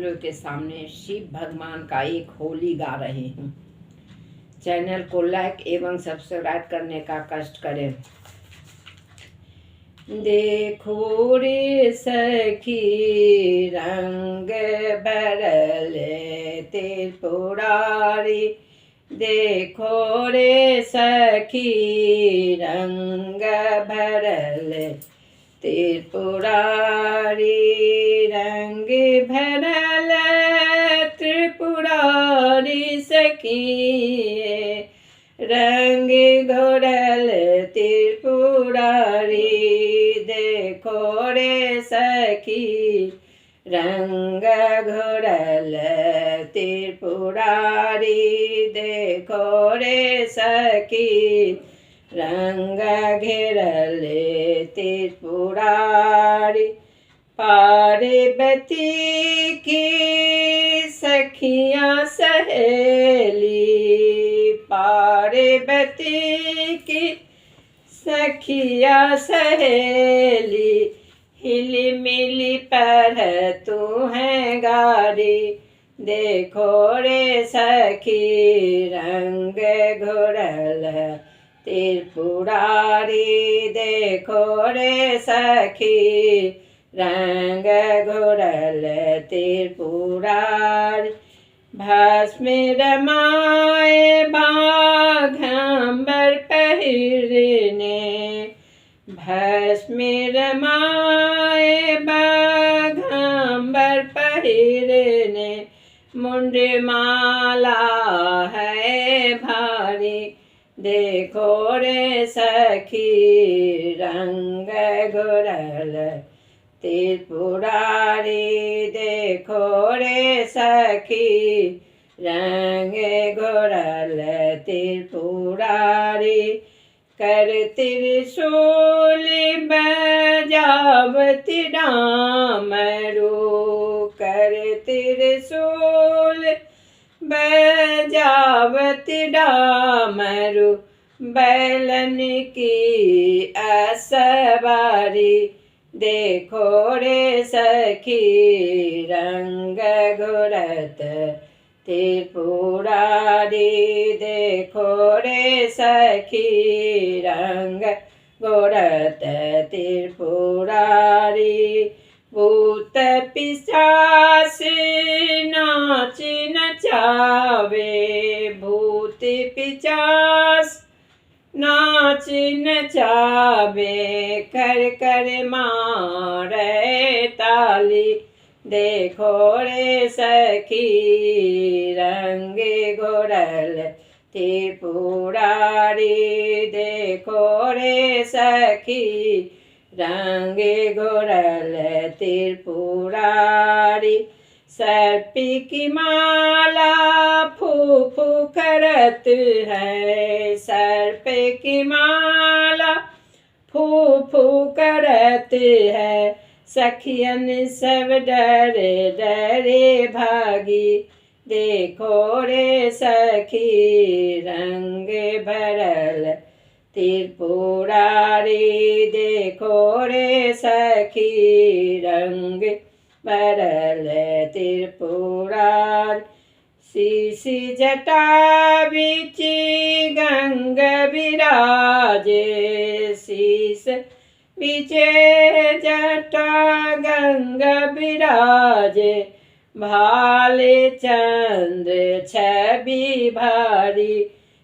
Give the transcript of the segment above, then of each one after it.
लोग के सामने शिव भगवान का एक होली गा रही हूँ। चैनल को लाइक एवं सब्सक्राइब करने का कष्ट करें। देखो रे सखी रंग भरल त्रिपुरारी, देखो रे सखी रंग भरल त्रिपुरारी, रंग भरल त्रिपुरारी सखी, रंग घोरल त्रिपुरारी। देखो रे सखी रंग घोरल त्रिपुरारी, देखो रे सखी रंग घेरल त्रिपुरारी। पार्वती की सखियाँ सहेली, पार्वती की सखिया सहेली, हिल मिली पर तू है गारी। देखो रे सखी रंग घोरल त्रिपुरारी, देखो रे सखी रंग घोरल त्रिपुरारी। भस्म रमाए बाघम्बर पहिरने, भस्म रमाए बाघम्बर पहिरने, मुंड माला है भारी। देखो रे सखी रंग घोरल त्रिपुरारी, देखो रे सखी रंग घोरल त्रिपुरारी। कर त्रिशूल बजावती डामरू, कर त्रिशूल बजावती डामरू, बैलन की असवारी। देखो रे सखी रंग घोरत त्रिपुरारी, देखो रे सखी रंग घोरत त्रिपुरारी। भूत पिशाच नाच नचावे, भूत पिशाच नाच नचावे, कर कर मारे ताली। देखो रे सखी रंग घोरल त्रिपुरारी, देखो रे सखी रंग घोरल त्रिपुरारी। सर्प की माला फू फू करत है, सर्प की माला फू फू करत है, सखियन सब डरे डरे भागी। देखो रे सखी रंग भरल त्रिपुरारी, देखो रे सखी रंग भरल त्रिपुरारी। शीश जटा बिच गंग विराजे, शीश बिचे जटा गंग विराजे, भाले चंद्र छवि भारी।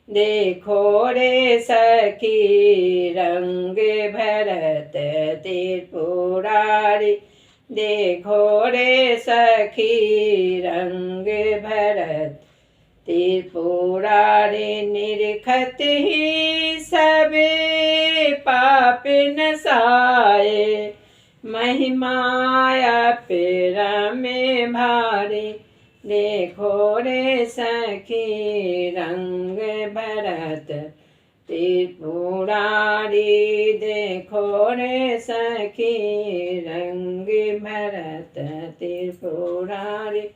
देखो रे सखी रंग भरत त्रिपुरारी, देखो रे सखी रंग भरत त्रिपुरारी। निरखत ही सब पाप नसाए, महिमा अपरम भारी। देखो रे सखी रंग भरत त्रिपुरारी, देखो रे सखी रंग भरत त्रिपुरारी।